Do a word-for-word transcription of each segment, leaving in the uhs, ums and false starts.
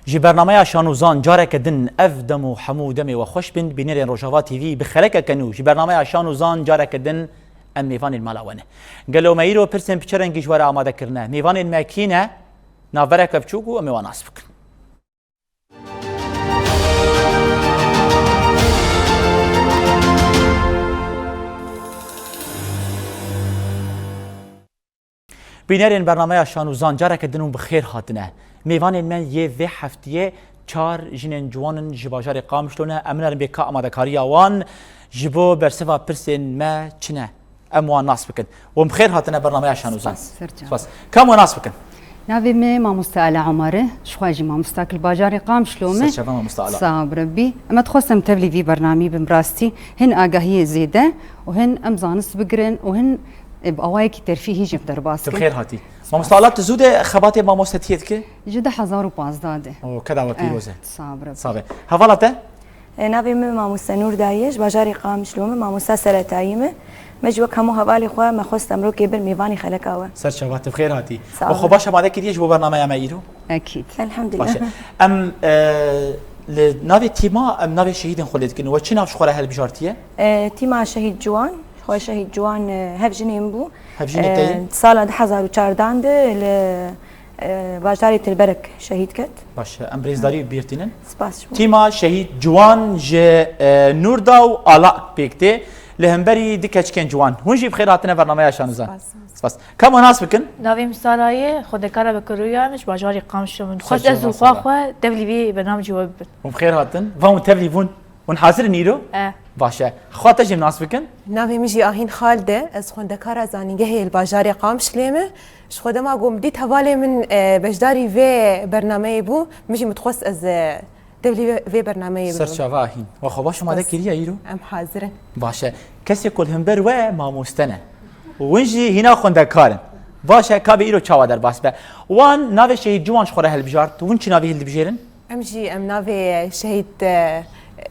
Ji bernameya Şan û Zan careke din ev dem û hemû demê we xweş bin, bînerên Rojava T V bi xelekeke nû ji bernameya Şan û Zan careke din em mêvanên mala we ne. Gelo me îro pirsên piçerengî ji we re amade kirine? Mêvanên me kî ne? Navbereke biçûk û em ê wan nas bikin. Bînerên bernameya Şan û Zan careke din hûn bi xêr hatine. Mêvanên me yê vê heftiyê çar jinên ciwan in ji bajarê Qamişlo ne. Em nerin bê ka amadekariya wan ji bo bersiva pirsên me çi ne. Em wan nas bikin. Hûn bi xêr hatine bernameya Şan û Zan. Spas, ser çav. Spas. Ka em wan nas bikin. Navê me mamoste Ala Omar e. Ji xwe jî mamostak li bajarê Qamişlo me. Serçava mamoste Ala. Sağ ol Rebî. Em dixwestim tevlî vî bernamî bin, bi rastî hin agahiyê zêde û hin em zanist bigirin û hin, e, bi awayekî terfîhî jî derbas Tu bi kin. Xêr hatî. Mamoste Ala, tu zû de xebatê mamostetiyê dike? Ji du hezar û pazdeh de. O, keda we pîroz e. Evet, sağ ol Rebî. Sağ be. Hevala te? E, navê min Mamoste Nûr Dayê, ji bajarê Qamişlo me, mamosta seretayî me. Me jî wek hemû hevalê xwe me xwest emrokê bir mêvanî xeleka we. Ser çava, tu bi xêr hatî. Sağ ol. We xwe baş amade kiriye ji bo bernameya me îro? Ekîd. Elhamdulillah. Baş e. Em, e, li navê tîma, em navê şehîdên xwe lê dikin. We çi nav ji xwe re hilbijartiye? E, tîma Şehîd Ciwan, xwe Şehîd Ciwan, e, hev jinê min bû. Hev jinê te ye? E, sala du hezar û çardan de li, e, bajarê Tilberek şehîd ket. Baş e, em rêzdarî bîr tînin. Spas ji bo. Tîma Şehîd Ciwan ji, e, Nûrda û Ala pêk tê. Li hemberî du keçikên ciwan. Hûn jî bi xêr hatine bernameya Şan û Zan. Spas. Spas. Ka em nas bikin? Navê min Sara ye, xwendekara bekeroyan, ji bajarê Qamişlo min. Xwest ez û xwe xwe tevlî vê bernamecî we bibin. Hûn bi xêr hatin. Va hûn tevlî bûn. Hûn hazir in îro? E. Baş e. Xwe te jî nas bikin. Navê min jî Ahîn Xalid e. Ez xwendekara zanîngehê li bajarê Qamişlê me. Ji xwe dema ku min dît hevalê min, e, beşdarî vê bernameyê bû, min jî min dixwest ez, e, tevlî vê, vê bernameyê bibim. Serçava Ahîn. We xwe baş amade kiriye îro? Em hazir in. Baş e. Kesê ku li hember we mamoste ne. Û hûn jî hîna xwendekar in. Baş e, ka bê îro çawa derbas be? Wan navê Şehîd Ciwan ji xwe re hilbijart. Hûn çi navê hildibijêrin? Em jî em navê Şehîd, e,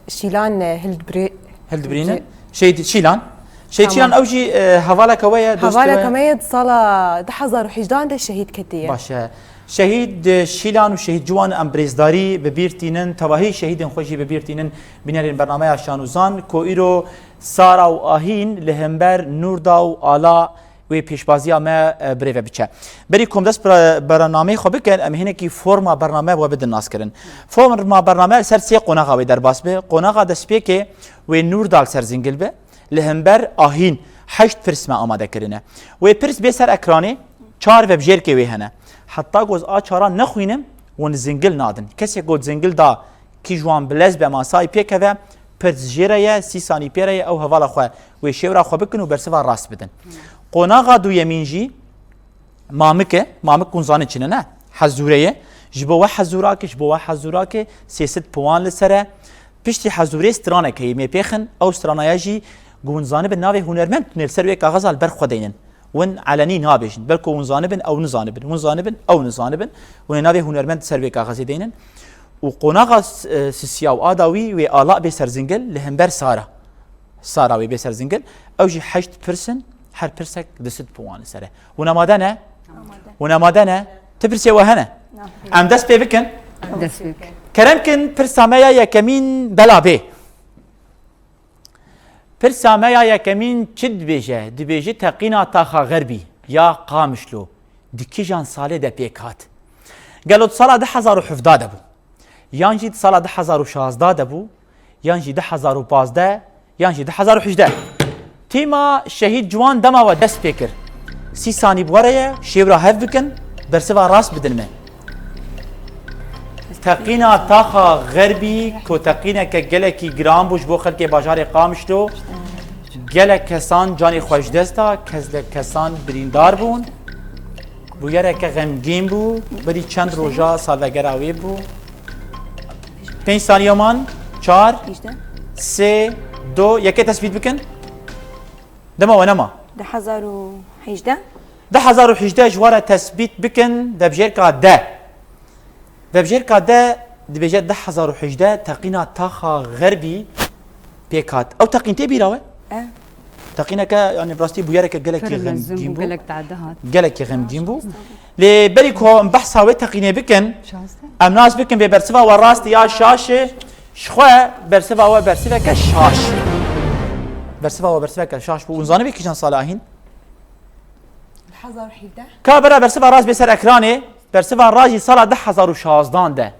Şîlan, e, hildibirî-, Hildibirînin? Şehîd Şîlan. Şehîd Tamam. Şîlan ew jî, e, hevaleke we ye, dostê we? Hevaleke me ye, di sala du hezar û hejdan de şehîd ketiye. Baş e. Şehîd, e, Şîlan û Şehîd Ciwan em bi rêzdarî bi bîr tînin, tevahî şehîdên xwe jî bi bîr tînin, bînerên bernameya Şan û Zan, ku îro Sara û Ahîn li hember Nûrda û Ala wê pêşbaziya me, e, bi rê ve biçe. Berî ku em dest bi bernameyê xwe bikin, em hinekî forma bername we bidin naskirin. Forma bername li ser sê qonaxa wê derbas be. Qonaxa destpêkê wê Nûrda li ser zingil be. Li hember Ahîn heşt pirs me amade kirine. Wê pirs bê ser ekranê, çar vebjêrkê wê hene. Heta ku ez a çaran nexwînim, hûn zingil nadin. Kesê ku zingil da, kî ji wan bilez be, masayî pêkeve, pirs jê re ye, sî sanî pê re ye, ew hevala xwe wê şêwra xwe bikin û bersiva rast bidin. Qonaxa duyemîn jî mamik e, mamik hûn zanin çi ne, ne? Hezûre ye. Ji bo we hezûrake, ji bo we hezûrake, sê sed puwan li ser e. Piştî hezûrê stranek heye, mê pêxin, ew stranaya jî ku hûn zanibin navê hunermend tune li ser wê kaxeza li ber xwe deynin. Win elenî nabêjin. Belku hûn zanibin, ew nizanibin. Hûn zanibin, ew nizanibin. Hûn ê navê hunermend ser vê kaxezê deynin. Û qonaxa s-, e, sisiya û a dawî wê Ala bê ser zingil li hember Sara. Sara wê bê ser zingil. Ew jî heşt pirs in, her pirsek du sed puwan li ser e. Hûn amade ne? Amade. Hûn amade ne? Ti pirsê we hene? Na. Em dest pê bikin. Dest pê bikin. Kerem kin, pirsa me ya yekemîn bela bê. Pirsa me ya yekemîn çi dibêje? Dibêje teqîna taxa Xerbî ya Qamişlo di kîjan salê de pêk hat? Gelo di sala du hezar û hevdeh de bû? Yan jî di sala du hezar û şazdeh de bû? Yan jî du hezar û pazdeh? Yan jî du hezar û hejdeh? Tîma Şehîd Ciwan dema we dest pê kir, sî sanî bi we re ye, şêwra hev bikin, bersiva rast bidin me. Teqîna taxa Xerbî, ku teqîneke gelekî giran bû ji bo xelkê bajarê Qamişlo, gelek kesan canê xwe ji dest da, kesle-, kesan birîndar bûn. Bûyereke xemgîn bû, berî çend roja salvegera wê bû. Pênc saniye man, çar, Hejdeh. Sê, du, yekê tesbît bikin. Dema we nema. Du hezar û hejdeh. Du hezar û hejdeh ji we re tesbît bikin, vebjêrka D. Vebjêrka D dibêje du hezar û hejdeh teqîna taxa Xerbî pêk hat. Ew teqîn tê bîra we? E. Teqîneke, yani bi rastî bûyereke gelekî Pir mezin xemgîn bû, bû. Gelek tade hat. Gelekî xemgîn bû. Lê berî ku em behsa wê teqînê bikin, Şazdeh. Em nas bikin vê bersiva we rast ya şaş e. Ji xwe bersiva we bersiveke şaş. Bersiva we bersiveke şaş bû. Hûn zanibê kîjan sala hîn? Hezar û hevdeh. Ka bera bersiva rast bê ser ekranê, bersiva rast jî sala du hezar û şazdan de.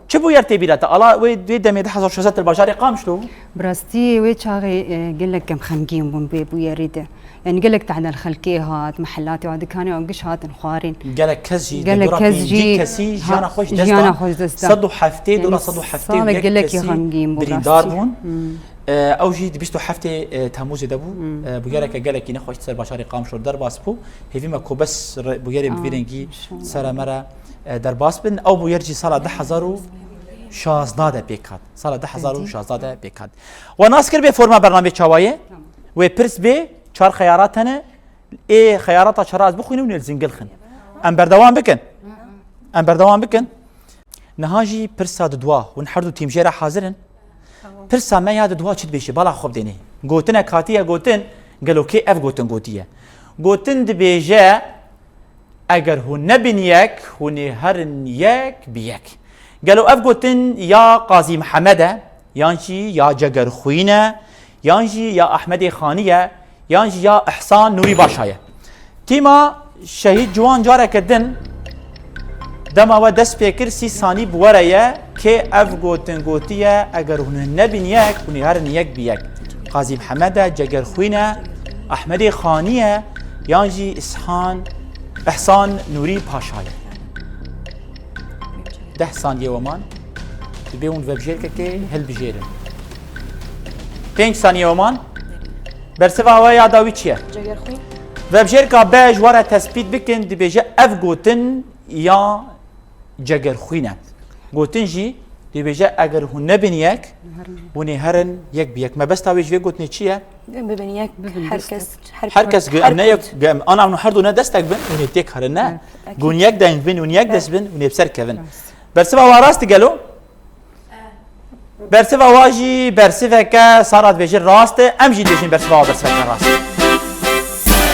Çi bûyer tê bîra te? Ala wê, wê demê du hezar û şazdan li bajarê Qamişlo bû? Bi rastî wê çaxê, e, gelek em xemgîn bûn bê bûyerê de. Yani gelek tehdel xelkê hat, mehelatê û dikanê û giş hatin xwarîn. Gelek kes jî, Gelek dora kes pêncî jî kesî ha-, jiyana xwe ji dest jiyana dan. Xwe ji dest dan. Sed û heftê, Yani dora sed û heftê û yek salek gelekî kesî xemgîn bû birîndar rastî. Bûn. Hmm. E, ew jî di bîst û heftê, e, Temmûzê de bû. Hmm. E, bûyereke gelekî nexweş ser bajarê Qamişlo derbas bû. Hêvî me ku bes re-, bûyerên bi vî Aa, rengî inşallah. Sere me re, e, derbas bin. Ew bûyer jî sala du hezar û şazda de pêk hat. Sala du hezar û şazda de pêk hat. We nas kir bê forma bernamê çawa ye? Tamam. Wê pirs bê, çar xeyarat hene. Ê xeyarata çara ez bixwînim, wê li zingil xin. Em berdewam bikin. Em berdewam bikin. Niha jî pirsa di dua, hûn her du tîm jê re hazir in? Tamam. Pirsa me ya di dua çi dibêje? Bala xwe bidênê. Gotinek hatiye gotin, gelo kê ev gotin gotiye? Gotin dibêje, eger hûn nebin yek, hûn ê herin yek bi yek. Gelo ev gotin ya Qazî Mihemed e, yan jî ya Cegerxwîn e, yan jî ya Ehmedê Xanî ye, yan jî ya Ihsan Nûrî Başa ye? Tîma Şehîd Ciwan careke din dema we dest pê kir, sî sanî bi we re ye, kê ev gotin gotiye, eger hûn nebin yek, hûn ê herin yek bi yek. Qazî Mihemed e, Cegerxwîn e, Ehmedê Xanî ye, yan jî Îshan, Ihsan Nûrî Paşa ye. Deh saniyê we man. Dibê hûn vebjêrkekê hilbijêrin. Pênc saniyê we man. Bersiva we ya dawî çi ye? Cegerxwîn. Vebjêrka B ji we re tespît bikin, dibêje ev gotin ya Cegerxwîn e. Gotin jî dibêje eger hûn nebin yek, hûn ê herin yek bi yek. Mebesta wê ji vê gotinê çi ye? Bibin yek, Bibin her dest kes, tek. Her kes, her ne yek, ana hûn her du ne destek bin, hûn ê têk herin ne. Evet, ekîd. Hûn yek deng bin, hûn yek dest bin, hûn ê bi ser kevin. Rast. Bersiva wa rast gelo? Bersiva wa jî bersiveke sara dibêjin rast e, em jî dibêjin bersiva wa bersiveke rast.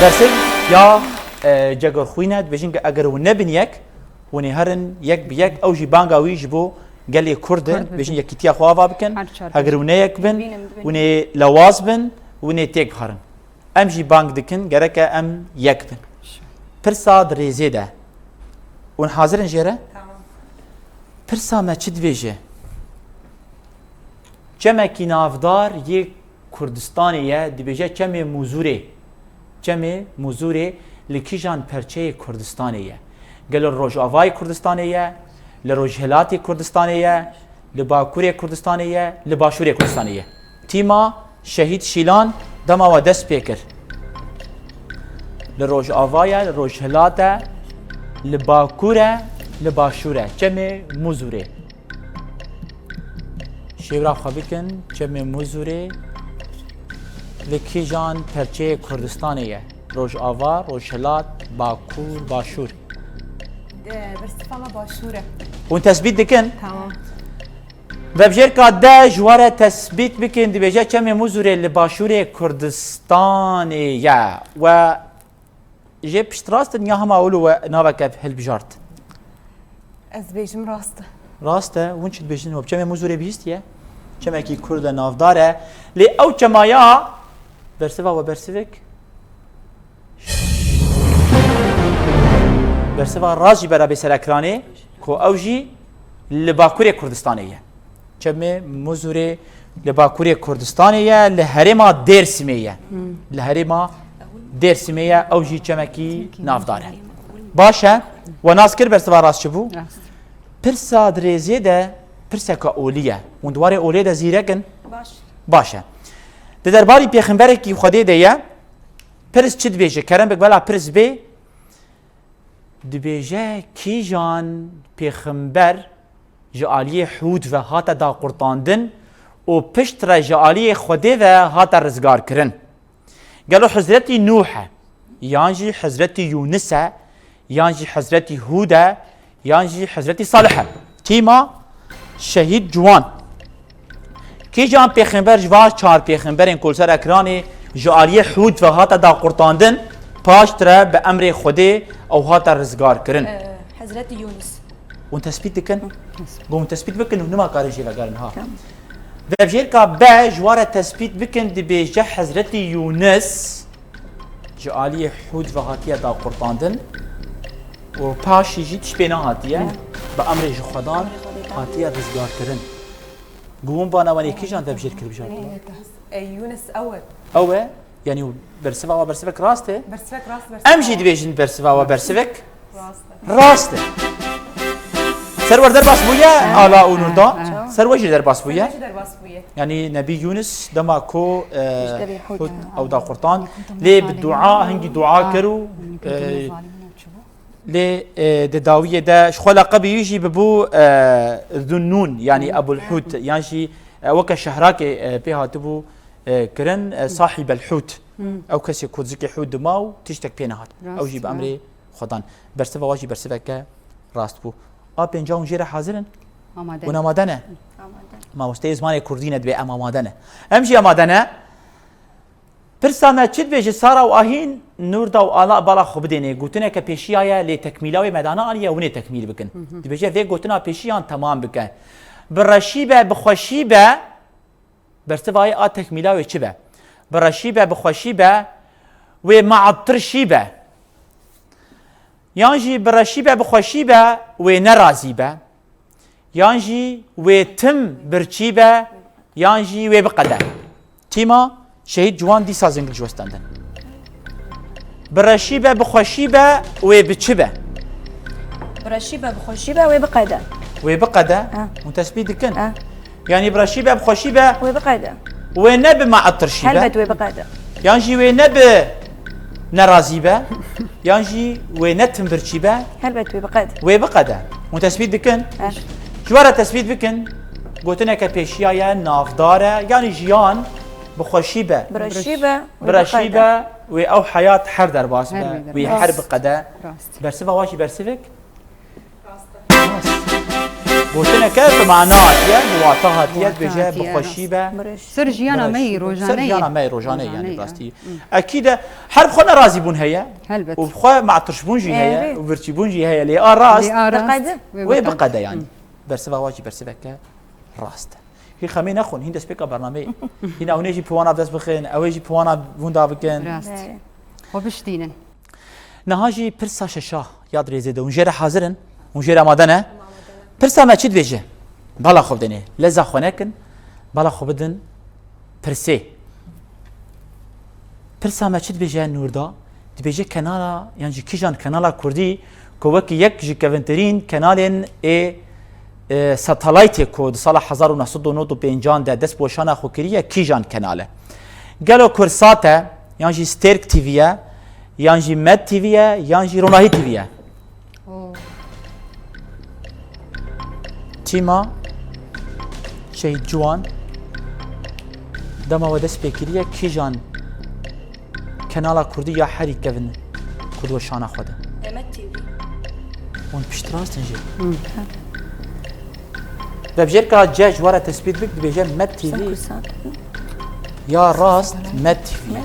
Bersiv ya, e, Cegerxwîn e, dibêjin eger hûn nebin yek, hûn ê herin yek bi yek, ew jî banga wî ji bo gelê Kurd e, Kurd dibêjin dibin. Yekîtiya xwe ava bikin, Her çar heger hûn ne yek bin, Dibînin, dibînin. Hûn ê lewaz bin, hûn ê têk biherin. Em jî bang dikin, gereke em yek bin. Pirsa di rêzê de. Hûn hazir in jê re? Tamam. Pirsa me çi dibêje? Çemekî navdar yê Kurdistanê ye, dibêje Çemê Mûzûrê. Çemê Mûzûrê li kîjan perçeyê Kurdistanê ye? Gelo li Rojavayê Kurdistanê ye, li Rojhilatê Kurdistanê ye, li Bakurê Kurdistanê ye, li Başûrê Kurdistanê ye? Tîma Şehîd Şîlan dema we dest pê kir. Li Rojava ye, li Rojhilat e, li Bakur e, li Başûr e. Çemê Mûzûrê. Şêwra xwe bikin, Çemê Mûzûrê li kîjan perçeyê Kurdistanê ye? Rojava, Rojhilat, Bakur, Başûr. Bersiva me Başûr e. Hûn tesbît dikin? Tamam. Vebjêrka D ji we re tesbît bikin, dibêje Çemê Mûzûrê li Başûrê Kurdistanê ye. We jê piştrast in ya hema wilo we naveke hilbijart? Ez dibêjim rast e. Rast e, hûn çi dibêjin? We bi Çemê Mûzûrê bihîstiye? Çemekî Kurd e, navdar e. Lê ew çema ya, bersiva we bersivek. Bersiva rast jî bera bê ser ekranê, ku ew jî li Bakurê Kurdistanê ye. Çemê Muzurê li Bakurê Kurdistanê ye, li herêma Dêrsimê ye. Hmm. Li herêma Dêrsimê ye, ew jî çemekî navdar e. Baş e, we nas kir bersiva rast çi bû? Rast. Pirsa di rêzê de pirseke olî ye. Hûn di warê olê de zîrek in? Baş. Baş e. Di derbarî pêxemberekî Xwedê de ye. Pirs çi dibêje? Kerem bik bela pirs bê. Dibêje, kîjan pêxember ji aliyê Hûd ve hate daqurtandin û piştre ji aliyê Xwedê ve hate rizgarkirin? Gelo Hizretî Nûh e, yan jî Hizretî Yûnis e, yan jî Hizretî Hûd e, yan jî Hizretî Salih e? Tîma Şehîd Ciwan. Kîjan pêxember ji van çar pêxemberên ku li ser ekranê Ji aliyê Hûd ve hate daqurtandin, paştre bi emrê Xwedê ew hate rizgarkirin. Ee, Hezretî Yûnis. Hûn tespît dikin? Go hûn tespît bikin û nima karin jê vegerin ha. Tamam. Vevjêrka B ji ware tespît bikin dibêje Hezretî Yûnis ji aliyê Hûd ve hatiye daqurtandin û paşî jî tişt pê nehatiye, bi emrê ji Xwedan hatiye rizgarkirin. Go hûn bana wenê kîjan vevjêr kiribjan? Ee, Yûnis ew e. Ew e? Yanî bersiva wa bersivek rast e? Bersivek rast, bersivek. Em jî dibêjin bersiva wa bersivek rast e. Rast e. Serwer derbas bûye, Ala û Nurda. Serwer jî derbas bûye. Serwer jî derbas bûye. Yanî Nebî Yûnis dema ku, e, Hûd ew daqurtand. Lê bi dua, hingî dua kir û, e, lê, e, di dawiyê de ji xwe leqebî wî jî bibû, e, Zunnûn, yanî Ebul Hût, yan jî, e, weke şehrakê, e, pê hatibû, e, kirin, e, Sahîbel Hût. Ew kesê ku zikê Hût dima û tiştek pê nehat. Ew jî bi emrê Xwedan. Bersiva wa jî bersiveke rast bû. A pênca hûn jê re hazir in? Amade. Hûn amade ne? Amade. Mamosteyê zimanê kurdî ne, dibê em amade ne. Em jî amade ne. Pirsa me çi dibêje Sara û Ahîn, Nurda û Ala bala xwe bidênê. Gotineke pêşiya ye, lê tekmîla wê me dane aniye, hûn ê tekmîl bikin. Dibêje vê gotina pêşiyan temam bike. Bi reşî be, bi xweşî be, bersivayê a tekmîla wê çi be? Bi reşî be, bi xweşî be, wê meatirşî be. Yan jî bi reşî be, bi xweşî be, wê nerazî be. Yan jî wê tim birçî be, yan jî wê biqede. Tîma Şehîd Ciwan dîsa zingil ji we stendin. Bi reşî be, bi xweşî be, wê bi çi be? Bi reşî be, bi xweşî be, wê biqede. Wê biqede? Ha. Hûn tesbîh dikin? Ha. Yanî bi reşî be, bi xweşî be. Wê biqede. Wê ne bi meatirşî be. Helbet wê biqede. Yan jî wê ne bi nerazî be. Yan jî wê ne timbirçî be. Helbet wê biqede. Wê biqede. Hûn tesbît dikin? He. Ji we re tesbît bikin. Gotineke pêşiya ye, navdar e. Yanî jiyan bi xweşî be. Bi reşî be. Bi reşî be. Wê ew heyat her derbas be. Her wê derbas. Wê her biqede. Rast. Bersiva wa jî bersivek? Gotineke bi mana hatiye, bi wata hatiye, dibêje bi xweşî be. Sir jiyana me yî rojane ye. Sir jiyana me yî rojane ye, yanî rastî. Ekîd e, her bi xwe nerazîbûn heye. Helbet. Û bi xwe meatirşbûn jî heye, û birçîbûn jî heye. Lê a rast, wê biqede yanî. Bersiva wa jî bersiveke rast e. Hî xemê nexwin, hîn destpêka bernameyê. Hîn ewnê jî piwana bi dest bixin, ew ê jî piwana winda bikin. Rast. Xwe biştînin. Niha jî pirsa şeşa ya di rêzê de. Hûn jê re hazir in? Hûn jê re amade ne? Pirsa me çi dibêje? Bala xwe bidinê. Leza xwe nekin. Bala xwe bidin pirsê. Pirsa me çi dibêje Nûrda? Dibêje kenala, yan jî kîjan kenala kurdî ku wekî yek ji kevintirîn kenalên ê, e, satelaytê ku di sala hezar û neh sed û nod û pêncan de dest bi weşana xwe kiriye, kîjan kenal e? Gelo Kursat e, yan jî Stêrk T V ye, yan jî Med T V ye, yan jî Ronahî T V ye? Oo. Tîma Şehîd Ciwan dema we dest pê kiriye, kîjan kenala kurdî ya herî kevin ku di weşana xwe de? Demet T V. Hûn piştrast in jî. Hı. Vebjêrka C ji we re tespît bik, dibêje Med T V. Sen ku saet? Ya rast, Med T V.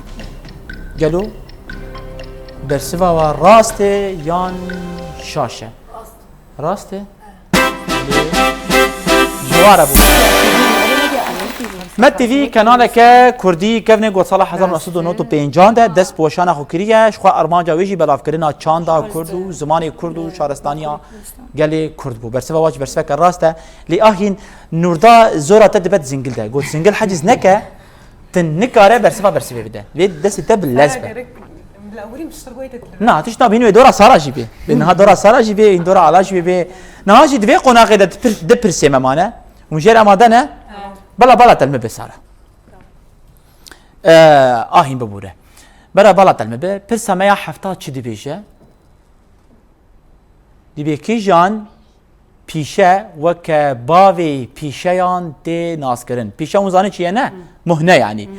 Gelo bersiva we rast e yan şaş e? Rast e? Ji we re bû. Med T V kenaleke kurdî kevnê got sala hezar neh sed û nod û pêncan de dest bi weşana xwe kiriye. Ji xwe armanca wê jî belavkirina çanda kurd û zimanê kurd û şaristaniya gelê kurd bû. Bersiva we jî bersiveke rast e. Lê a hîn Nûrda zora te dibe di zingil de. Got zingil heciz neke, tu nikare bersiva bersivê bide. Vê destê te bi lez be. Sara gerek bila wurî miştir goyte dil. Na, tişt nabî, hîn wê dora Sara jî bê. Vê niha dora Sara jî bê, hîn dora Ala jî bê. Niha jî di vê qonaxê de di pir-, di pirsê me mane. Hûn jê re amade ne? Ha. Bala, bala te li min bê Sara. Ee, a hîn bibûre. Bera bala te li min bê. Pirsa me ya hefta çi dibêje? Dibê kîjan pîşe weke bavê pîşeyan tê naskirin? Pîşe hûn zanin çi ye ne? Muhne yanî.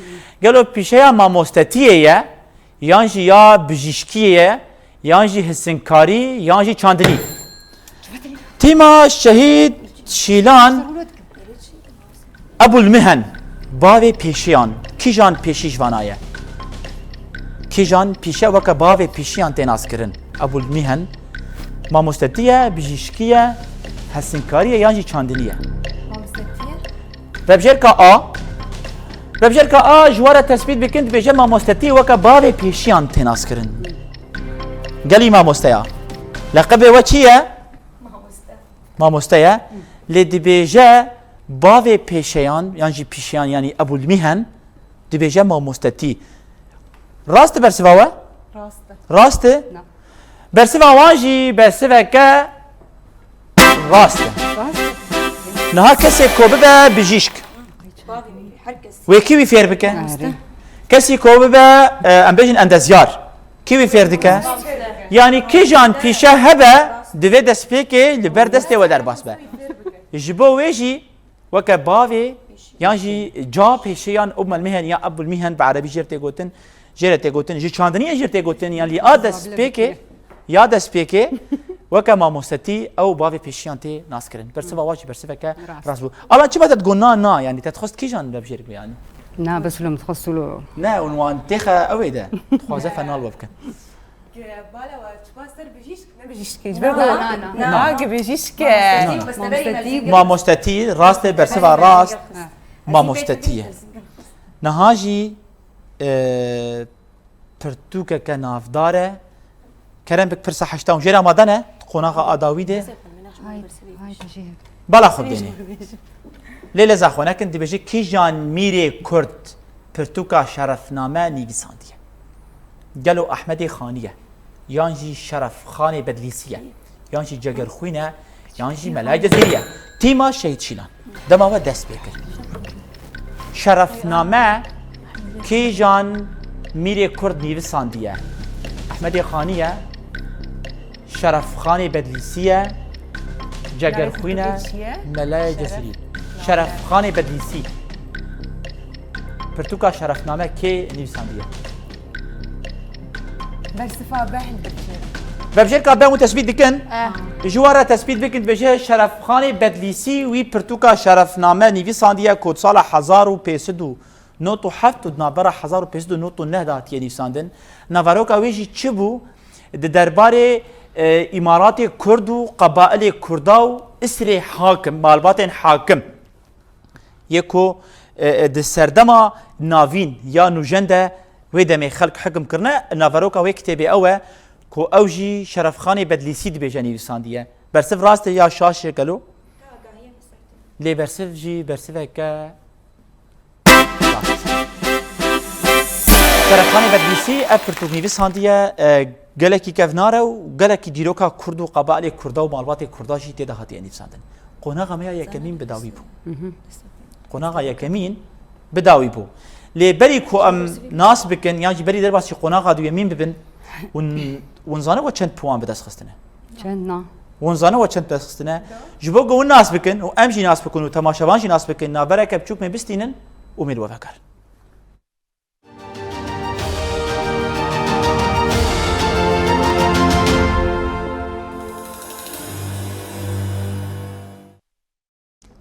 Gelo pîşeya mamostetiyê ye, yan jî ya bijîşkiyê ye, yan jî hisinkarî, yan jî çandinî? Tîma Şehîd Şîlan Ebul Mihen, bavê pêşiyan, kîjan pêşî ji vana ye? Kîjan pîşe weke bavê pîşiyan tê naskirin? Ebûl Mîhen, mamostetî ye, bijîşkî ye, hesinkarî ye yan jî çandinî ye? Mamostetî ye. Vebjêrka A. Vebjêrka A ji we re tespît bikin, dibêje mamostetî weke bavê pêşiyan tê naskirin. Gelî mamosteya. Leqebê we çi ye? Mamoste. Mamoste ye. Lê dibêje bavê pêşeyan, yan jî pîşeyan, yanî Ebûl Mîhen, dibêje mamostetî. Rast e bersiva we? Rast e. Rast e? Na. Bersiva wan jî bersiveke rast e. Rast e. Niha kesê ku bibe bijîşk. Her kes. Wê kî wî fêr bike? Mamoste. Kesî ku bibe, e, em bêjin endezyar. Kî wî fêr dike? Mamoste. Yanî kîjan pîşe hebe, divê destpêkê li ber destê we derbas be. Ji bo wê jî weke bavê yan jî ca pêşeyan Ummul Mihen ya Ebul Mihen bi erebî jê re tê gotin, jê re tê gotin, ji çandiniyê jê re tê gotin, yan lî a destpêkê, ya destpêkê weke mamostetî ew bavê pêşiyan tê naskirin. Bersiva wa jî bersiveke rast bû. Alan çima te digot na, na, yanî te dixwest kîjan re bijêrî yanî? Na, bes lo min dixwest lo. Ne, û wan têxe ew ê de. Dixwaze final we bikin. Bala wa çima ser bijîşk, ne bijîşkê. Na, na, na. Na, ki bijîşk e. Mamostetî, mamostetî, rast e, bersiva rast. Ha. Mamostetî ye. Niha jî, e, pirtûkeke navdar e. Kerem bik pirsa heşta û jêr amade ne, qonaxa a dawî de. Hay, hay, bijî. Bala xwe bidênê. Lê leza xwe nekin, dibêje kîjan mîrê Kurd pirtûka Şerefname nivîsandiye? Gelo Ehmedê Xanî ye? Yan jî Şerefxanê Bedlîsî ye? Yan jî Cegerxwîn e? Yan jî Mela Cezîrî ye? Tîma Şehîd Şîlan. Dema we dest pê kir. Şerefname kîjan mîrê Kurd nivîsandiye? Ehmedê Xanî ye? Şerefxanê Bedlîsî ye, Cegerxwîn e, Melayê Cezirî. Şerefxanê Bedlîsî. Pirtûka Şerefname kê nivîsandiye? Bersifa be hilbirtî. Vebjêrka be hûn tespît dikin? Eh. Ji wan re tespît bikin, dibêje Şerefxanê Bedlîsî wî pirtûka Şerefname nivîsandiye ku di sala hezar û pênc sed û nod û heft û di navbera hezar û pênc sed û nod û neh de hatiye nivîsandin. Naveroka wê jî çi bû? Di derbarê, e, îmaratê Kurd û qebailê Kurda û Îsrê hakim, malbatên hakim yê ku, e, e, di serdema navîn ya nûjen de wê demê xelk hikim kirine, naveroka wê kitêbê ew e ku ew jî Şerefxanê Bedlîsî dibêje nivîsandiye. Bersiv rast e ya şaş e gelo? Lê bersiv jî bersiveke Şerefxanê Bedlîsî ev pirtûk nivîsandiye, e, gelekî kevnar e û gelekî dîroka Kurd û qebailê Kurda û malbatê Kurda jî tê de hatiye nivîsandin. Qonaxa me ya yekemîn bi dawî bû. Mhm. Qonaxa yekemîn bi dawî bû. Lê berî ku em nas bikin, yan jî berî derbasî qonaxa duyemîn bibin, hûn, hûn zanin we çend puan bi dest xistine? Çend na? Hûn zanin we çend bi dest xistine? Ji bo ku hûn nas bikin û em jî nas bikin û temaşevan jî nas bikin, navbereke biçûk me bistînin û me li we vegerin.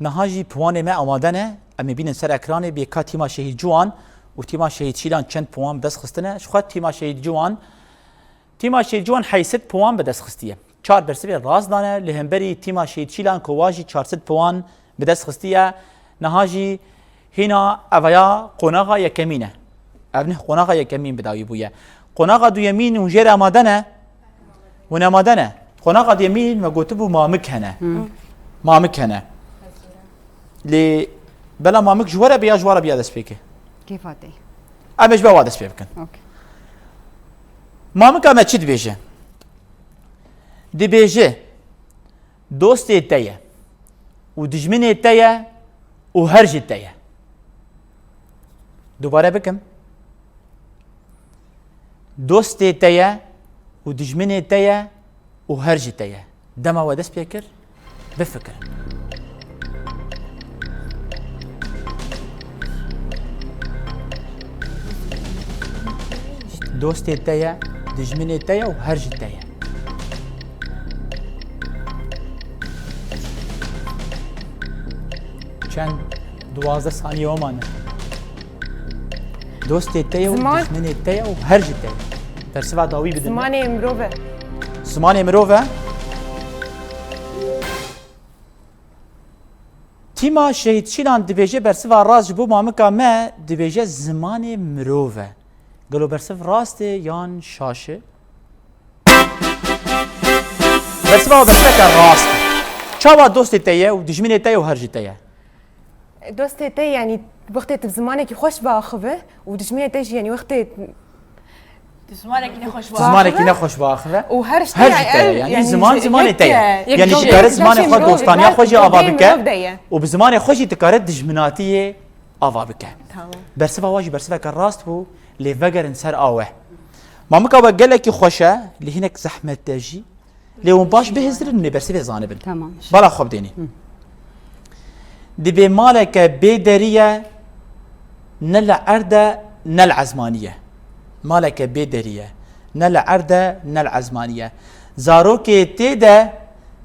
Niha jî piwanê me amade ne. Em ê bînin ser ekranê bê ka tîma Şehîd Ciwan û tîma Şehîd Şîlan çend piwan bi dest xistine. Ji xwe tîma Şehîd Ciwan, tîma Şehîd Ciwan heyşt sed piwan bi dest xistiye. Çar bersivê rast dane, li hemberî tîma Şehîd Şîlan ku wa jî çar sed piwan bi dest xistiye. Niha jî hîna ev ya qonaxa yekemîn e. Ev nih qonaxa yekemîn bi dawî bûye. Qonaxa duyemîn hûn jê re amade ne? Hûn amade ne? Qonaxa duyemîn me gotibû mamik hene. Hı. Mamik hene. Lê bela mamik ji we re bê ya ji wan re bê ya destpêkê? Kêfa te. Em ê ji ber wa dest pê bikin. Okey. Mamika me çi dibêje? Dibêje, dostê te ye û dijminê te ye û her ji te ye. Dubare bikim. Dostê te ye û dijminê te ye û her ji te ye. Dema we dest pê kir, bifikirin. Dostê te ye, dijminê te ye û her ji te ye. Çend? Duwazdeh saniye we mane. Dostê te ye û Ziman. Dijminê te ye û her ji te ye. Bersiva dawî bidin. Zimanê mirov e. Zimanê mirov e. Tîma Şehîd Şîlan dibêje bersiva rast ji bo mamika me dibêje zimanê mirov e. Gelo bersiv rast e yan şaş e? Bersiva we bersiveke rast e. Çawa dostê te ye û dijminê te ye û her ji te ye? Dostê te, yanî wextê tu bi zimanekî xweş biaxive û dijminê te jî, yanî wextê Di zimanekî nexweş Zimanekî nexweş biaxive. Û her ji te Her ye, ji te ye, ev, yanî yanî ziman ji-, zimanê te ye. yek e. Yanî Yek ji e. kare zimanê xwe, dostaniya xwe jî ava bike. Û bi zimanê xwe jî dikare dijminatiyê ava bike. Tamam. Bersiva wa jî bersiveke rast bû, lê vegerin ser awe. Mamika we gelekî xweş e, lê hinek zehmet e jî. Lê hûn baş bihêzirin, hûn ê bersivê zanibin. Tamam. Bala xwe bidênî. Hı. Dibê maleke bê derî ye, ne li erd e, ne li ezmanî ye. Maleke bê derî ye, ne li erd e, ne li ezmanî ye. Zarokê tê de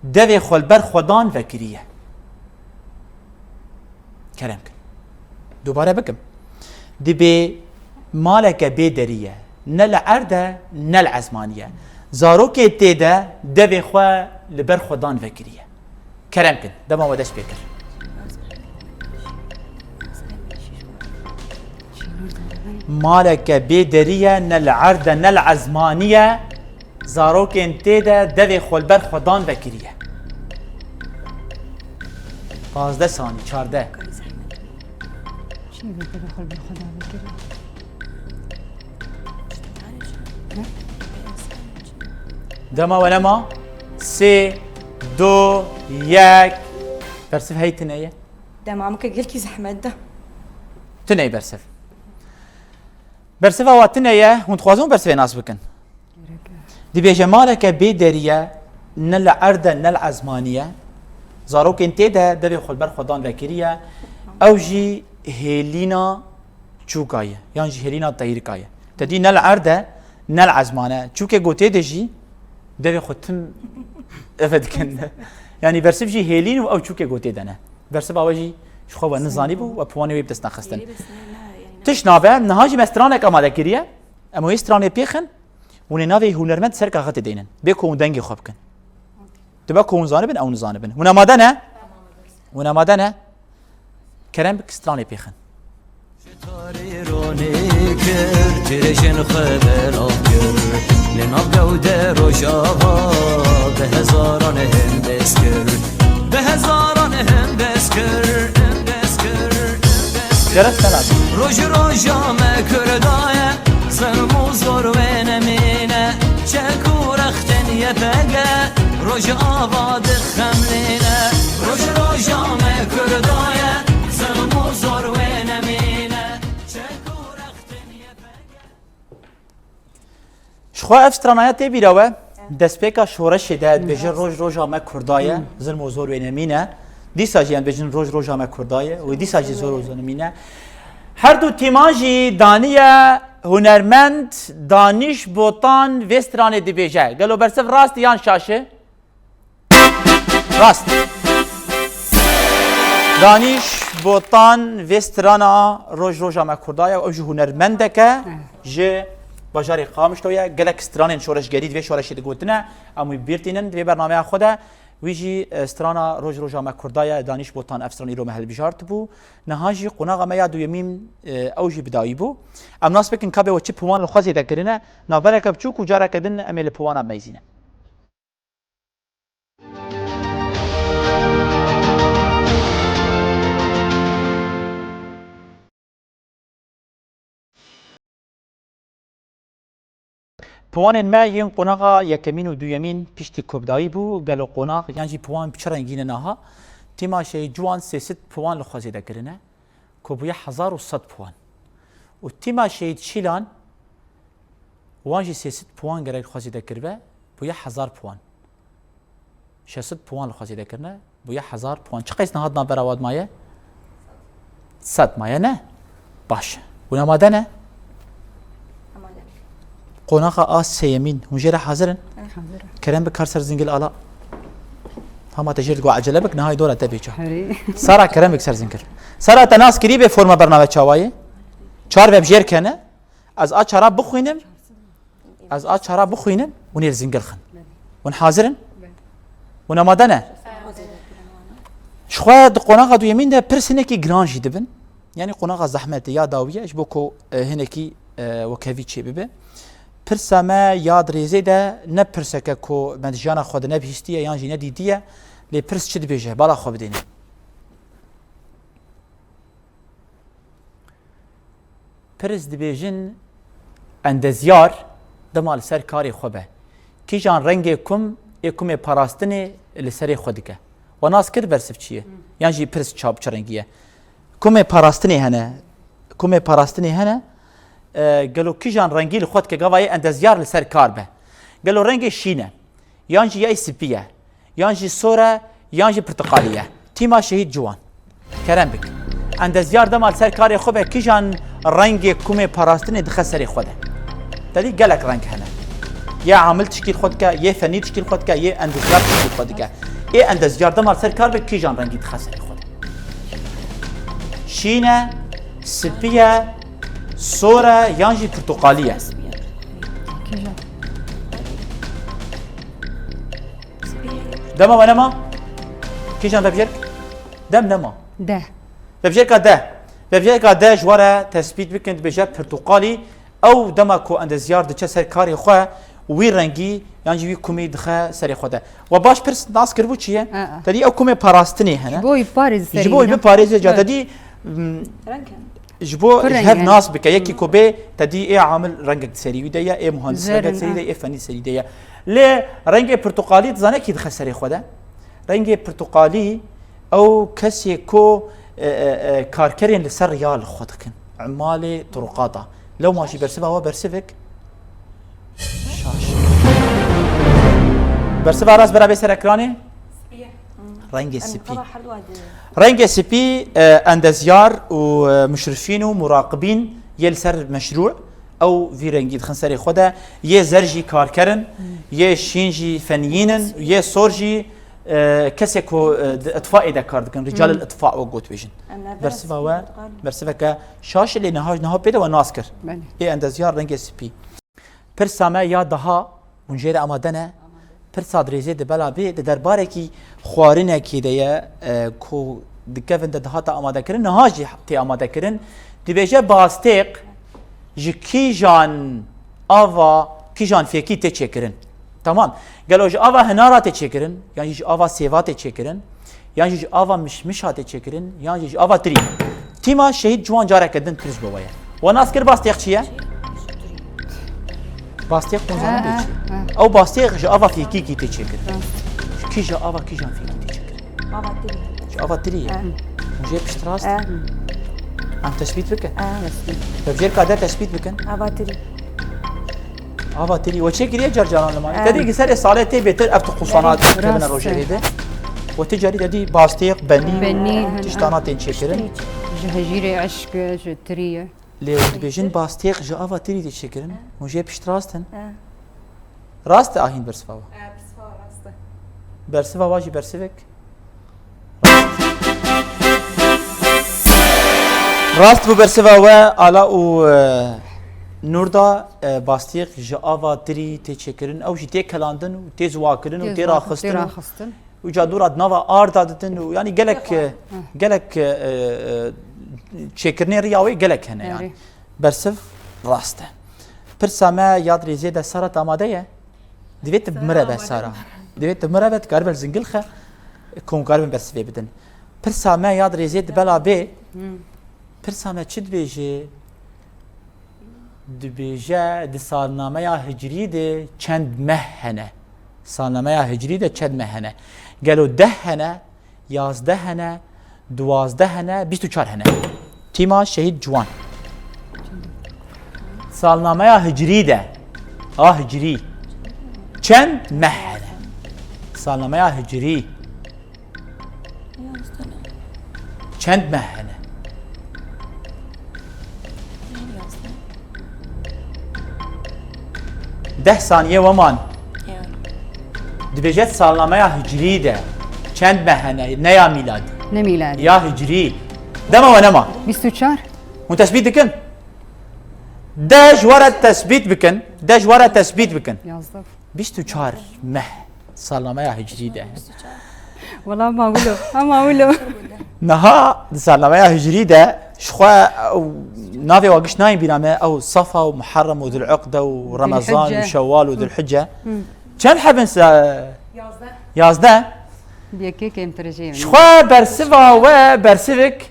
devê xwe li ber xwedan vekiriye. Kerem kin. Dubare bikim. Dibê maleke bê derî ye. Ne li erd e, ne li ezmanî ye. Zarokê tê de devê xwe li ber xwedan vekiriye. Kerem kin. Dema we dest pê kir. Maleke bê derî ye, ne li erd e, ne li ezmanî ye. Zarokên tê de devê xwe li ber xwedan vekiriye. Pazdeh sanî, çardeh. Çi devê xwe li ber xwedan vekiriye? Dema we nema? Sê, du, yek. Bersiv hey tune ye. Dema min ke gelkî zehmet de. Tune ye bersiv. Bersiva wa tune ye, hûn dixwazin hûn bersivê nas bikin. Dibêje maleke bê derî ye, ne li erd e, ne li ezmanî ye. Zarokên tê de devê xwe li ber xwedan vekiriye. Ew jî hêlîna çûka ye, yan jî hêlîna teyirka ye. Te dî ne li erd e, ne li ezman e. Çûkê gotê de jî devê xwe tim eve dikin. Yanî bersiv jî hêlîn û ew çûkê gotê de ne. Bersiva we jî ji xwe we nizanîbû, we piwanê wê bi dest nexistin. Tişt nabe, niha jî me stranek amade kiriye. Em wê stranê pêxin, hûn ê navê hunermend ser kaxetê deynin. Bê ku hûn dengê xwe bikin. Dibe ku hûn zanibin, ew nizanibin. Hûn amade ne? Hûn amade ne? Kerem bik stranê pêxin. Tarî ronî kir, dirêjên xwe belav kir. Li nav gewde Rojava bi hezaran hindez kir. Bi hezaran hindez kir, hindez kir, hindez kir. Gerek selam. Roj roja me Kurda ye, zilm û zor wê nemîne. Çek û rextên Y P G, Rojava dixemlîne. Roj roja me Kurda ye, zilm û zor wê nemîne. Çek û rextên Y P G. Ji xwe ev stranaya tê bîra we, destpêka şoreşê de dibêje roj roja me Kurda ye, zilm û zor wê nemîne. Dîsa jî em dibêjin roj roja me Kurda ye û dîsa jî zor û zor nemîne. Her du tîman jî daniye hunermend Danîş Botan vê stranê dibêje. Gelo bersiv rast e yan şaş e? Rast. Danîş Botan vê strana Roj roja me Kurda ye, ew jî hunermendek e, ji bajarê Qamişlo ye. Gelek stranên şoreşgerî di vê şoreşê de gotine, em wî bi bîr tînin di vê bernameya xwe de. Wî jî, e, strana Roj roja me Kurda ye, Danîş Botan ev stran îro me hilbijartibû. Niha jî qonaxa me ya duyemîn, e, ew jî bi dawî bû. Em nas bikin ka bê we çi piwan li xwe zêde kirine, navbereke biçûk û careke din em ê li piwana meyzîne. Piwanên me yên qonaxa yekemîn û duyemîn piştî ku bi dawî bû, gelo qonax yan jî piwan bi çi rengî ne niha? Tîma Şehîd Ciwan sê sed piwan li xwe zêde kirine. Ku bûye hezar û sed puan. Û tîma Şehîd Şîlan, wan jî sê sed puan gerek li xwe zêde kiribe, bûye hezar puan. Şeş sed puan li xwe zêde kirine, bûye hezar puan. Çi qeys niha di navbera wan de maye? Sed maye ne? Baş. Hûn amade ne? Amade. Qonaxa a sêyemîn, hûn jê re hazir in? Hazir. Kerem bik kar ser zingil ala. Hema te jê re digo ecele bik, niha dora te bêça. Herî. Sara, kerem bik ser zingil. Sara, te nas kirî bê forma bername çawa ye? Çar vebjêrk hene. Ez a çara bixwînim. Ez a çara bixwînim. Hûn ê li zingil xin. Hûn hazir in? Hûn amade ne? Ji xwe di qonaxa duyemîn de pirs hinekî giran jî dibin. Yanî qonaxa zehmet e, ya dawî ye, ji bo ku, e, hinekî, e, wekhevî çêbibe. Pirsa me ya di rêzê de ne pirseke ku me di jiyana xwe de nebihîstiye yan jî nedîtiye, lê pirs çi dibêje? Bala xwe bidêne. Pirs dibêjin, endezyar dema li ser karê xwe be, kîjan rengê kum ê kumê parastinê li serê xwe dike? We nas kir bersiv çi ye? Yan jî pirs çap çi rengî ye? Kumê parastinê hene, kumê parastinê hene, e, gelo kîjan rengî li xwe dike gava yê endezyar li ser kar be? Gelo rengê şîn e? Yan jî yay spî ye, yan jî sor e, yan jî pirtiqalî ye. Tîma Şehîd Ciwan. Kerem bik. Endezyar dema li ser karê xwe be kîjan rengê kumê parastinê dixe serê xwe de? Te dî gelek reng hene. Yê amil tişkî li xwe dike, yê fenî tişkî li xwe dike, yê endezyar tişkî li xwe dike. Ê endezyar dema li ser kar be kîjan rengî dixe serê xwe de? Şîn e, spî ye, sor e, yan jî pirtuqalî ye? Kîjan? Dema we nema? Kîjan vebjêrk? Dem nema. Deh. Vebjêrka deh. Vebjêrka deh ji we re tespît bikin, dibêje pirtuqalî, ew dema ku endezyar diçe ser karê xwe, wî rengî yan jî wî kumî dixe serê xwe de. We baş pirs nas kiribû çi ye? Aa. Te dî ew kumê parastinê hene. Ji bo wî parêz serî. Ji bo wî biparêze ca te dî, mm, Reng e. Ji bo ji hev nas bike, yekî ku bê te dî ê amil rengek di serî wî de ye, ê muhandis rengek di serî de ye, ê fenî serî de ye. Lê rengê pirtuqalî dizane kî dixe serê xwe de? Rengê pirtuqalî ew kesê ku, e, e, e, karkerên li ser riya li xwe dikin. Emalê turuqata. Lewma jî bersiva we bersivek şaş. Bersiva rast bera bê ser ekranê. Rengê spî. Rengê spî, e, endezyar û, e, muşrifîn û muraqibîn yê li ser meşrû, ew vî rengî dixin serê xwe de. Yê zer jî karker in, yê şîn jî feniyîn in, yê sor jî, e, kesê ku, e, di itfaê de kar dikin, rîcalil itfa wek got bêjin. Bersiva we bersiveke şaş e, lê niha, niha pê de we nas kir. Belê. Ê endezyar rengê spî. Pirsa me ya daha, hûn jê re amade ne? Pirsa dirêjê di bela bê, di derbarekî xwarinekê de ye, e, ku di kevin de dihata amadekirin, niha jî tê amadekirin. Dibêje bastêq ji kîjan ava, kîjan fêkî tê çêkirin? Tamam. Gelo ji ava hinara tê çêkirin, yan jî ji ava sêva tê çêkirin? Yan jî ji ava mişmişa tê çêkirin, yan jî ji ava tirî. Tîma Şehîd Ciwan careke din pirs bo we ye. We nas kir bastêq çi ye? Bastêq hûn zanin bê çi ye? Ha, ha. Ew bastêq ji ava fêkîkî tê çêkirin. Rast. Ji kîja ava kîjan fêkî tê çêkirin? Ava tirî. Ji ava tirî ye. Ha. Hûn jê piştrast? Ha. Em tespît bikin. Ha, rast. Vebjêrka de tespît bikin. Ava tirî. Ava tirî. We çê kiriye car caran li malê. Te dî ki serê salê tê bêtir ev tu qusana kevine rojevê de. We ti carî te dî bastêq, benî, Benî, hin, tiştana tên çêkirin. Ji hejîrê eşk, ji tirî ye. Lê hûn dibêjin bastêq ji ava tirî tê çêkirin. Hûn jê piştrast in. Rast e ahîn bersiva we? Bersiva rast e. Bersiva we jî bersivek. Rast bû bersiva we, Ala û, e, Nurda, e, bastîq ji ava tirî tê çêkirin, ew jî tê kelandin û tê ziwakirin û tê raxistin û, û ca dûra di nava arda didin û, yanî gelek, e, gelek, e, e, çêkirinê riya wê gelek hene, yanî. Bersiv rast e. Pirsa me ya di rêzê de, Sara, te amade ye? Divê tu bi min re be, Sara. Divê tu bi min re be, tu karibin zingil xe, ku hûn karibin bersivê bidin. Pirsa me ya di rêzê di bela bê. Hmm. Pirsa me çi dibêje? Dibêje, di salnameya hicrî de çend meh hene? Salnameya hicrî de çend meh hene? Gelo deh hene? Yazdeh hene, duwazdeh hene, bîst û çar hene. Tîma Şehîd Ciwan. Salnameya hicrî de, a hicrî, çend meh hene? Salnameya hicrî. Çend meh hene? Deh saniye we man. Dibêje salnameya hicrî de çend meh hene, ne ya mîladî. Ne mîladî. Ya hicrî. Dema we nema. Bîst û çar. Hûn tesbît dikin? De ji we re tesbît bikin, de ji we re tesbît bikin. Yazdeh. Bîst û çar meh salnameya hicriyî de. Wala ma wilo, ha ma wilo. Niha di salnameya hicriyî de ji xwe ew navê wa giş nayên bîra me, ew Safa û Muharrem û Zil'uqde û Remezan û Zilhicce. Şewwal û Zilhicce. Hı. Çend heb in se-, Yazdeh. Yazdeh. Bi yekê kêmtir jê. Ji xwe bersiva we bersivik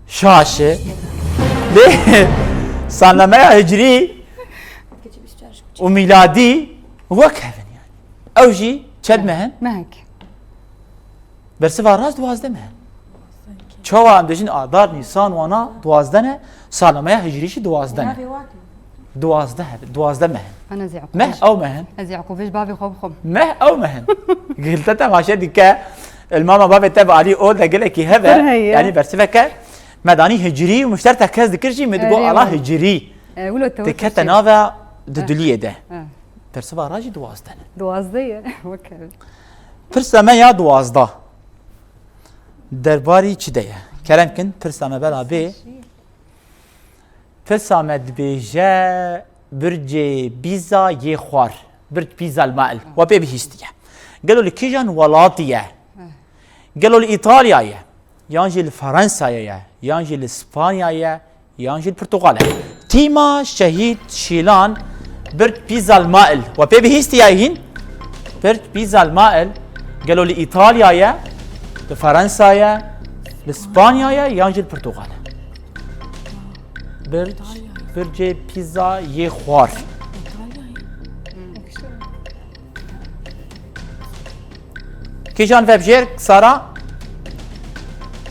şaş e. Lê salnameya hicriyî û mîladî wek hev in yani. Ew jî çend meh in? Mehek. Bersiva rast duwazdeh meh in. Çawa em dibêjin adar, nîsan, wana duwazdeh ne, salnameya hicriyî jî duwazdeh ne. Navê wa tê. Duwazdeh, duwazdeh meh in. Ana ez Yaqûb Meh, bêj. Ew meh in. Ez Yaqûb bêj bavê xwe bixwim. Meh, ew meh in. Gil te temaşe dike. Li mama bavê te bi alî ol de gelekî hev e. Pir heye. Yani bersiveke me danî hicriyî û mişter te kes dikir jî me digo Erê ala wala. Hicriyî. E, wilo te Te wekî kete çi? Nave di E. Diliyê de. E. Bersiva ra jî duwazdeh ne. Duwazdeh ye. Wek hev. Pirsa me ya duwazdeh. Derbarî çi de ye? Kerem kin, pirsa me bela bê. Pirsa me dibêje bircê pîza yê xwar. Birc Pîza el Mail. We pê bihîstiye. Gelo li kîjan welatî ye? Gelo li Îtalya ye? Yan jî li Fransayê ye? Yan jî li Spanya ye? Yan jî li Portugalê? Tîma Şehîd Şîlan Birc Pîza el Mail. We pê bihîstiye hîn? Birc Pîza el Mail. Gelo li Îtalya ye? Li Fransa ye? Li Spanya ye? Yan jî li Portugalê? Bir, bircê pîza yê xwar. Kîjan vebjêr, Sara?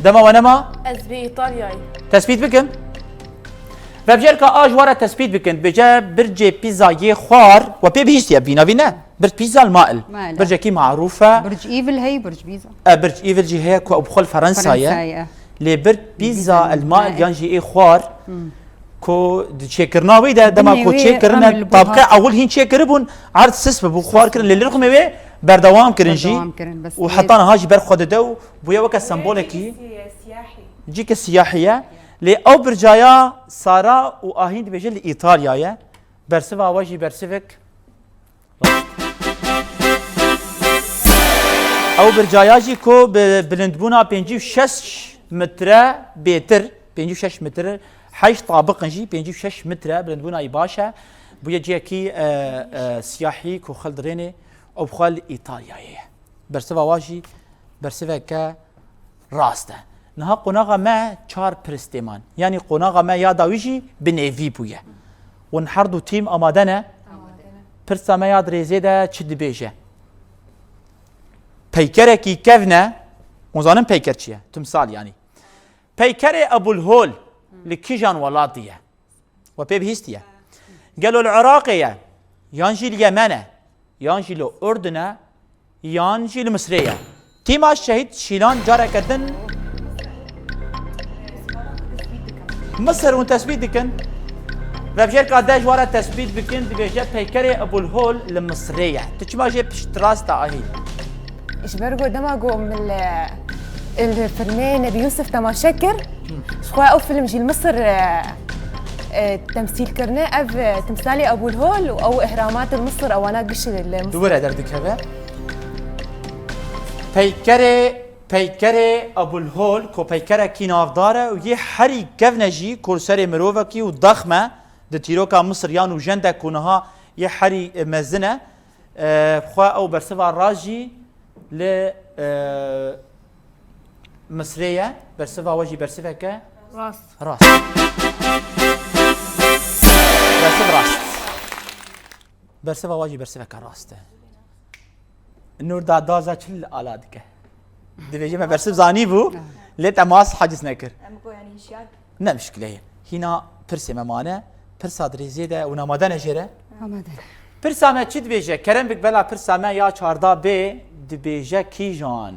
Dema we nema? Ez bi Îtalyayê. Tespît bikin. Vebjêrka A ji we re tespît bikin. Dibêje bircê pîza yê xwar. We pê bihîstiye, vîna vî ne? Birc Pîza el Mail. Mail. Bircekî marûf e. Birc Evîl heye, Birc Pîza. E, Birc Evîl jî heye ku ew bi xwe li Fransa ye. Fransa ye. Lê Birc Pîza el Mail yan jî ê xwar ku di çêkirina wî de, dema ku çêkirine, tabqê ewil hîn çêkiribûn, erd sis bibû, xwar kirin. Lê li rixmê wê berdewam kirin jî. Berdewam kirin, bes û heta niha jî ber xwe dide û bûye weke sembolekî. Cîke siyahî ye. Lê ew bircaya Sara û Ahîn dibêje li Îtalya ye. Bersiva we jî bersivek Ew bircaya jî ku bi bilindbûna pêncî û şeş metre bêtir, pêncî û şeş metre, heşt tabiq in jî, pêncî û şeş metre bilindbûna wî baş e. Bûye cihekî, e, e, siyahî ku xeldirênê û bi xwe li Îtalyayê ye. Bersiva wa jî bersiveke rast e. Niha qonaxa me çar pirs tê man. Yanî qonaxa me ya dawî jî bi nêvî bûye. Hûn her du tîm amade ne? Amade ne. Pirsa me ya dirêzê de çi dibêje? Peykerekî kevn e. Hûn zanin peyker çi ye? Timsal yanî. Peykerê Ebûlhol li kîjan welatî ye? We pê bihîstiye. Gelo li Iraqê ye? Yan jî li Yemen e? Yan jî li Urdun e? Yan jî li Misrê ye? Tîma Şehîd Şîlan careke din Misir hûn tespît dikin. Vebjêrka de ji we re tespît bikin, dibêje peykerê Ebûlhol li Misrê ye. Tu çima jê piştrast e Ahî? Ji ber ku dema ku min li, li filmê Nebî Yûsif temaşe kir, ji xwe ew film jî li Misir, e, e, temsîl kirine. Ev, e, timsalê Ebûlhol û ew îhramat li Misir, ewana giş li Misir. Di wir e derdikeve. Peykerê, peykerê Ebûlhol, ku peykerekî navdar e û yê herî kevn e jî, ku li serê mirovekî û daxm e, di tîroka Misir yan û jendek ku niha yê herî, e, mezin e. E, xwe ew bersiva rast jî li, e, Misrê ye. Bersiva we jî bersiveke Rast. Rast. Bersiv rast. Bersiva we jî bersiveke rast e. Nûr da daza çil ala dike. Dibêje me bersiv zanî bû, lê te mas haciz nekir. Em ku yani hişyar Ne mişkile ye. Hîna pirsê me mane, pirsa dirêzê de û namade ne jê re? Amade. Pirsa me çi dibêje? Kerem bik bela pirsa me ya çarda bê dibêje kîjan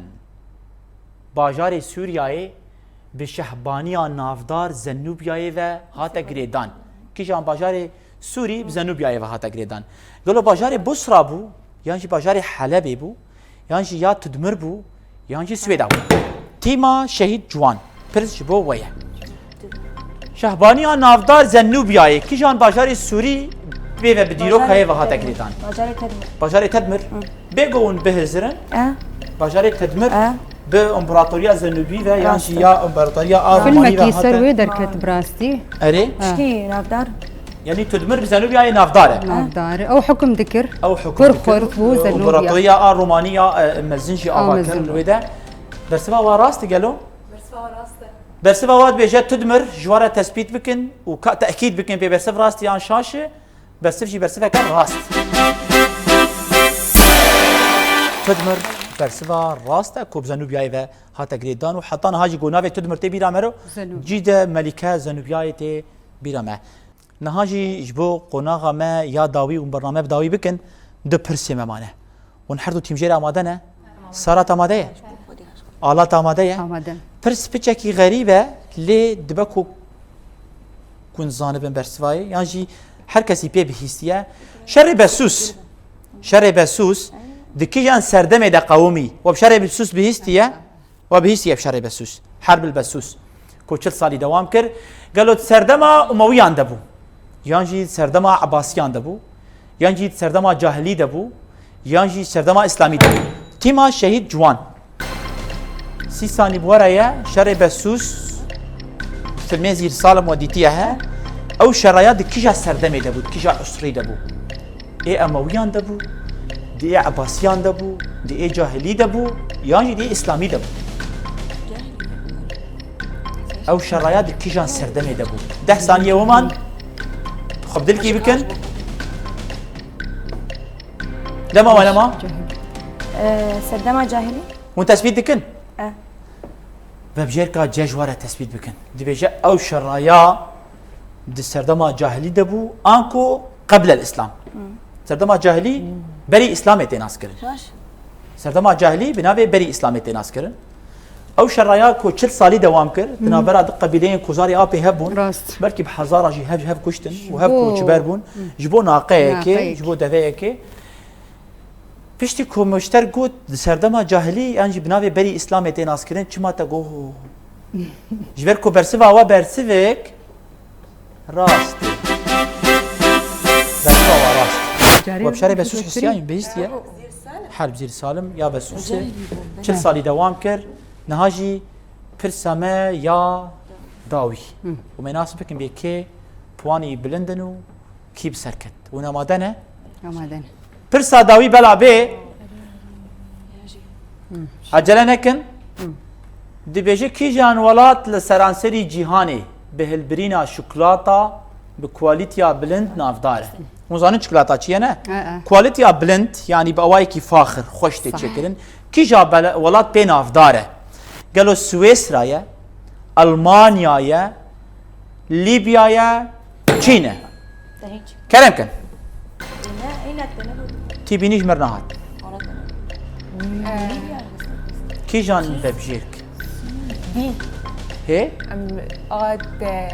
bajarê Sûriyayê bi şehbaniya navdar Zenûbiyayê ve hate girêdan? Kîjan bajarê Sûrî bi Zenûbiyayê ve hate girêdan? Gelo bajarê Busra bû, yan jî bajarê Helebê bû, yan jî ya Tudmir bû, yan jî Swêda bû? Tîma Şehîd Ciwan, pirs ji bo we ye. Şehbaniya navdar Zenûbiyayê, kîjan bajarê Sûrî pê ve bi dîroka hê ve hate girêdan? Bajarê Tedmir. Bajarê Tedmir. Bêgo hûn bihizirin. E. Bajarê Tedmir E. bi împaratoriya Zenûbî ve yan Rast jî e. ya împaratoriya a Romanî ve Filmekî ser hate. wê derket bi rastî. Erê? Ha. Tişkî navdar. Yanî Tudmir bi Zenûbiyayê navdar e. Navdar e. Ew hukum dikir. Ew hukum Kur dikir. xurt bû Zenûbiya. Împaratoriya a Romanî ya, e, mezin jî A ava mezin kir bû. li wê de. Bersiva wa rast e gelo? Bersiva wa rast e. Bersiva wa dibêje Tudmir ji wa re tespît bikin û ka tekîd bikin pê bersiv rast e yan şaş e. Bersiv jî bersiveke rast. Tudmir bersiva rast e ku bi Zenûbiyayê ve hate girêdan û heta niha jî ku navê Tudmir tê bîra me ro, Zenûbiya. cî de Melîke Zenûbiyayê tê bîra me. Niha jî ji bo qonaxa me ya dawî û bername bi dawî bikin, du pirsê me mane. Hûn her du tîmjêr amade ne? Sarat amade ye? Alat amade ye? Amade. Pirs piçekî xerîb e, lê dibe ku hûn zanibin bersivayê, yan jî her kesî pê bihîstiye. Şerê Besûs. Şerê Besûs di kîjan serdemê de qewimî? We bi şerê Besûs bihîstiye? We bihîstiye bi şerê Besûs. Herbil Besûs. Ku çil salî dewam kir. Gelo di serdema Umewiyan de bû? Yan jî di serdema Ebasiyan de bû? Yan jî di serdema cahilî de bû? Yan jî serdema Îslamî de bû? Tîma Şehîd Ciwan. Sî sanî bi we re ye, şerê Besûs, filmê Zîr Salim we dîtiye he. Ew şeraya di kîja serdemê de bû, di kîja usrî de bû? Ê Emewiyan de bû, di ê Ebasiyan de bû, di ê cahilî de bû, yan jî di ê Îslamî de bû? Ew şeraya di kîjan serdemê de bû? Deh saniye we man. Xwe bi dilkî bikin. Dema we nema. Ee, serdema cahilî? Hûn tespît dikin? E. Vebjêrka C ji we re tespît bikin. Dibêje ew şeraya di serdema cahilî de bû, anku qeblel Îslam. Serdema cahilî berî Îslamê tê naskirin. Baş. Serdema cahilî bi navê berî Îslamê tê naskirin. Ew şeraya ku çil salî dewam kir, di navbera du qebîleyên ku zarê apê hev bûn, Rast. belkî bi hezara jî hev ji hev kuştin û hev Bo- koçber bûn, ji bo naqeyekê, Naqeyek. ji bo deveyekê. Piştî ku Muşter got, di serdema cahilî yan jî bi navê berî Îslamê tê naskirin, çima te got? Ji ber ku bersiva we bersivek rast e. Bersiva we rast. Carî We bi şerê Besûs Zîr hisiyayin, bihîstiye. Herb Zîr Salim ya Besûsê. Çil salî dewam kir. Niha jî pirsa me ya dawî. Hı. Û me nas bikin bê kê puanî bilind in û kî bi ser ket. Hûn amade ne? Amade ne. Pirsa dawî bela bê. Acele nekin. Dibêje kîjan welat li seranserî cîhanê bi hilbirîna şokolata bi kwalîtiya bilind navdar e? Hûn zanin çikolata çi ye ne? E, e. Kwalîtiya bilind, yanî bi awayekî faxir, xweş tê Sah. çêkirin. Kîja bele-, welat pê navdar e? Gelo Swêsra ye, Almanya ye, Lîbya ye, Çîn e? Te hiç. Kerem kin. Ne, îna te ne bu? Tî bînî ji mir nehat. Ara te ne bu? Ee, Lîbya. Kîjan vebjêrk? Dî. Hê? Em, ad, e,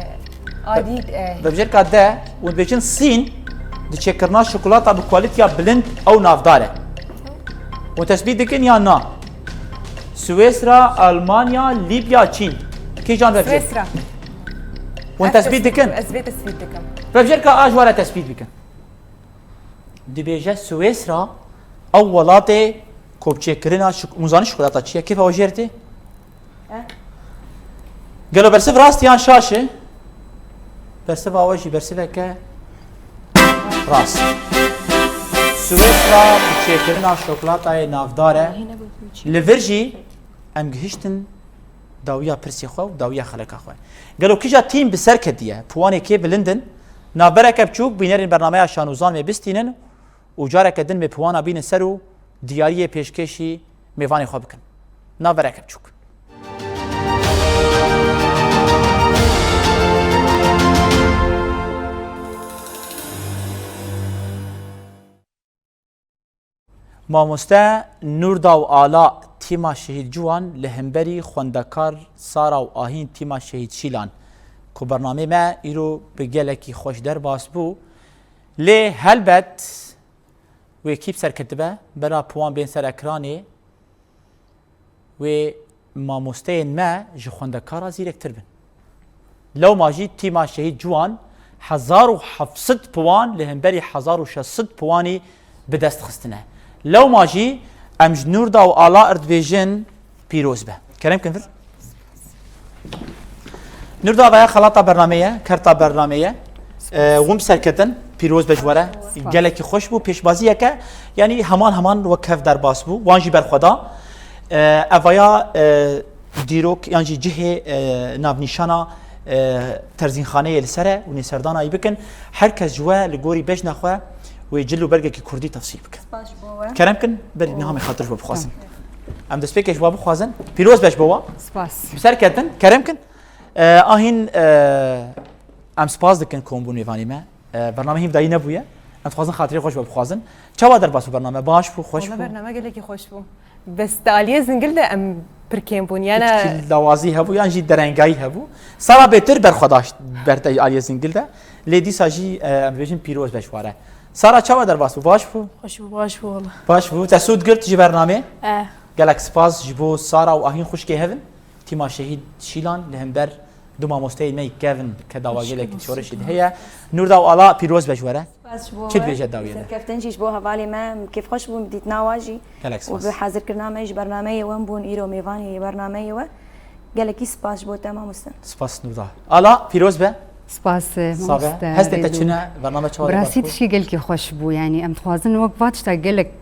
adî, e. Vebjêrka de, hûn dibêjin Sîn, di çêkirina şokolata bi kwalîtiya bilind ew navdar e. Hûn tespît dikin yan na? Swêsra, Almanya, Lîbya, Çîn. Kîjan vebjêrk? Swêsra. Hûn Ez tespît dikin? Ez vê tespît dikim. Vebjêrka a ji we re tespît bikin. Dibêje Swêsra ew welatê ku bi çêkirina şok-, hûn zanin şokolata çi ye? Kêfa we jêr tê? Eh. Gelo bersiv rast yan şaş e? Bersiva we jî bersiveke rast. Swêsra bi çêkirina şokolatayê navdar e. Li vir jî em gihiştin dawiya pirsê xwe û dawiya xeleka xwe. Gelo kîja tîm bi ser ketiye? Puwanê kê bilind in? Navbereke biçûk bînerên bernameya Şanûzan me bistînin û careke din me puwana bînin ser û diyariyê pêşkêşî mêvanê xwe bikin. Navbereke biçûk. Mamoste Nûrdaw Ala, tîma Şehîd Ciwan, li hemberî xwendekar Sara û Ahîn, tîma Şehîd Şîlan, ku bernamê me îro bi gelekî xweş derbas bû. Lê helbet wê kî bi ser ketibe, bela piwan bên ser ekranê, wê mamosteyên me ji xwendekara zîrektir bin. Lewma jî tîma Şehîd Ciwan hezar û heft sed puwan li hemberî hezar û şeş sed puwanî bi dest xistine. Lewma jî em ji Nurda û Ala erdibêjin pîroz be. Kerem kin vir. Nurda, vaya xelata bernamê ye, kerta bernamê ye. Ee, hûn bi serketin, pîroz be ji we re. Gelekî xweş bû, pêşbaziyeke, yanî heman heman wek hev derbas bû. Wan jî berxwe da. Ee, evaya, e, dîrok yan jî cihê, e, navnîşana, e, terzînxaneyê li ser e û nêserdanayî bikin. Her kes ji we li gorî bejna xwe wê cil û bergekî kurdî tefsîl bike. Spas ji bo we. Kerem kin, berî niha me xatir ji we bixwazin. Em destpêkê ji we bixwazin. Pîroz be ji bo we. Spas. Bi ser ketin, kerem kin. E, ahîn, e, em spas dikin ku hûn bûn mêvanê me. E, bername hîn bi dayî nebûye. Em dixwazin xatirê xwe ji we bixwazin. Çawa derbas bû bername? Baş bû, xweş Wala bû? Bername gelekî xweş bû. Bes di aliyê zingil de em pir kêm bûn. Yana Piçkî lawazî hebû yan jî derengayî hebû. Sara bêtir berxwedaş berte aliyê zingil de. Lê dîsa jî, e, em dibêjin pîroz be ji we re. Sara, çawa derbas bû? Baş bû? Xweş bû, baş bû wala. Baş bû. Te sûd girt ji bernamê? E. Gelek spas ji bo Sara û Ahîn xwişkê hev in. Tîma Şehîd Şîlan li hember du mamosteyên me yî kevin ke dawa gelekî şorişê de heye. Nurda û Ala, pîroz be ji we re. Spas ji bo we. Çi dibêje dawiyê de? Serkeftin jî ji bo hevalê me, em kêfxweş bûn bi dîtina we jî. Gelek spas. Û bi hazirkirina me ji bernameyê we em bûn îro mêvanê bernameyê we. Gelekî spas ji bo te mamoste. Spas Nurda. Ala, pîroz be. Spas, e, Sabe. Mamoste. Hestê te çi ne? Bername çawa Bi rastî tişkî gelkî xweş bû. Yanî em dixwazin wek va tişta gelek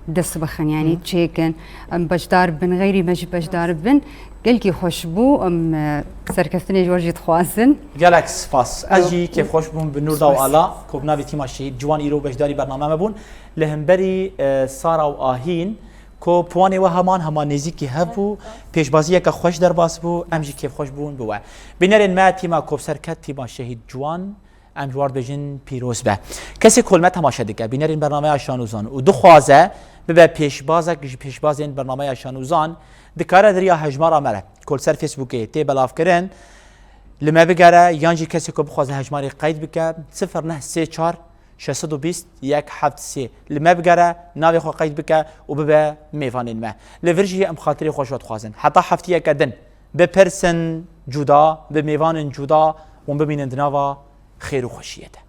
dest bixin, yanî çêkin. Em beşdar bin, xeyrî me jî beşdar bin. Gelkî xweş bû. Em, e, serkeftinê ji we jî dixwazin. Gelek spas. Ez jî kêfxweş bûm bi Nurda û Ala, ku bi navê Tîma Şehîd Ciwan îro beşdarî bername me bûn. Li hemberî, e, Sara û Ahîn, ku puwanê we heman heman nêzîkî hev bû, pêşbaziyeke xweş derbas bû, em jî kêfxweş bûn bi we. Bînerên me, tîma ku bi ser ket, tîma Şehîd Ciwan, em ji wan dibêjin pîroz be. Kesê ku li me temaşe dike, bînerên bernameya Şanûzan û dixwaze bibe pêşbazek ji pêşbazên bernameya Şanûzan, dikare di riya hejmara me re, ku li ser Facebookê tê belavkirin, li me bigere, yan jî kesê ku bixwaze hejmarê qeyd bike, sifir neh sê çar şeş sed û bîst yek heft sê. Li me bigere, navê xwe qeyd bike û bibe mêvanên me. Li vir jî em xatirê xwe ji we dixwazin. Heta heftiyeke din, bipirsin cuda, bi mêvanên cuda, hûn bimînin di nava xêr û xweşiyê de.